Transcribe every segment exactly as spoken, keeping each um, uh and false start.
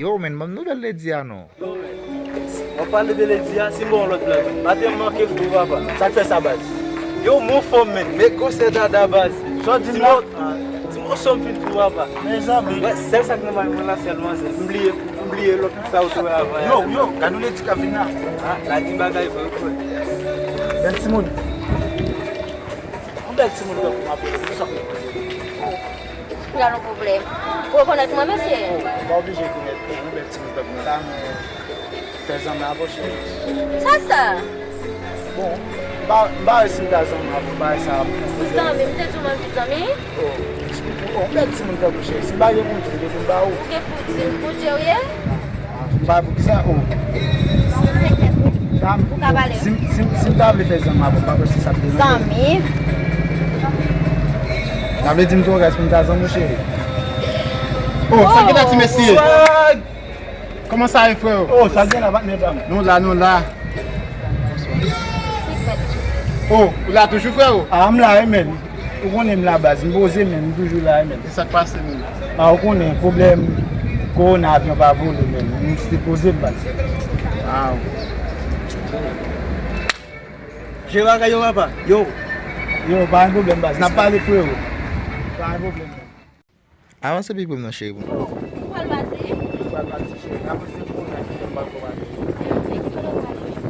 Yo, men, ban m nouvèl Lady a non. Yo, men, w ap pale de Lady a, si m ba w yon lòt blag, maten m manke fou, papa. Sa k fè sa, baz? Yo, m anfòm, men, men gwosè dada, baz. Sa w di m la? Ti mo, ti mo sòm fin fou, papa. Mezanmi. Wè, sèl sa k nan may mwen la, sèl manzè. M bliye, m bliye lòt sa w te wè avan. Yo, yo, gade yon Lady k ap vin la. Ah, la di bagay vre, wi. Bèl timoun. Yon bèl timoun tankou m ap rele, pou sa. Gen yon pwoblèm. Ou rekonèt mwen, mesye? Oh, ou pa oblije rekonèt mwen, yon bèl timoun tankou mwen la, men fè zanmi avè w, cheri. Sa sa? Bon, m pa, m pa wè si m ta zanmi avè w, bagay sa ap. Zanmi, m te di w m anvi zanmi? Oh, oh, yon bèl timoun tankou w, cheri. Si m pa gen pou m di w, m te pou m ba ou. Ou gen pou di m, pou Dieu w ye? M pa poukisa, oh. Sa m, si, si, si m ta vle fè zanmi avè w, m pa kwè se sa k te nan tèt. Zanmi? Sa vle di m twò gras pou m ta zanmi w, cheri. Oh, sa gen la, ti mesye? Swag! Kòman sa ye, freo? Oh, sa gen la, patnè pa m? Nou la, nou la. Oh, ou la toujou, freo? Ah, m la, wi, men. Ou konnen m la baz, m poze men, m toujou la, men. E sa k pase menm? Ah, ou konnen, pwoblèm kowona, avyon pa vole men, m te poze m baz. Waw. Jere bagay yo, papa. Yo. Yo, pa gen pwoblèm baz, n ap pale, frero. Pa gen pwoblèm. Avanse pi pre m non, cheri, pou m. Ou pral pati? Ou pral pati, cheri. Avanse pou kowona ki fè m pa ko ale.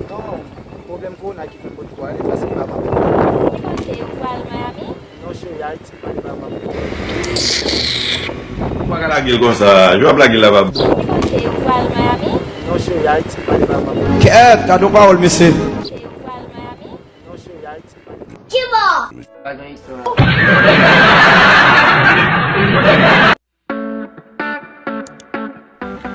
Non, pwoblèm kowona ki fè m potko ale, paske m pa papa. Ki kote ou pral, Miami? Non, cheri, Ayiti, pale pa papa. Ou pa ka lage l konsa, jan w ap lage l la pa bon. Ki kote ou pral, Miami? Non, cheri, Ayiti, pale pa papa. Kèt, gade yon pawòl, mesye. Ki kote ou pral, Miami? Non, cheri, Ayiti, pale. Ki bò? Pa gen istwa.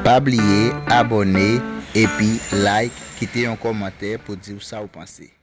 Pa bliye abòne epi like, kite yon kòmantè pou di w sa w panse.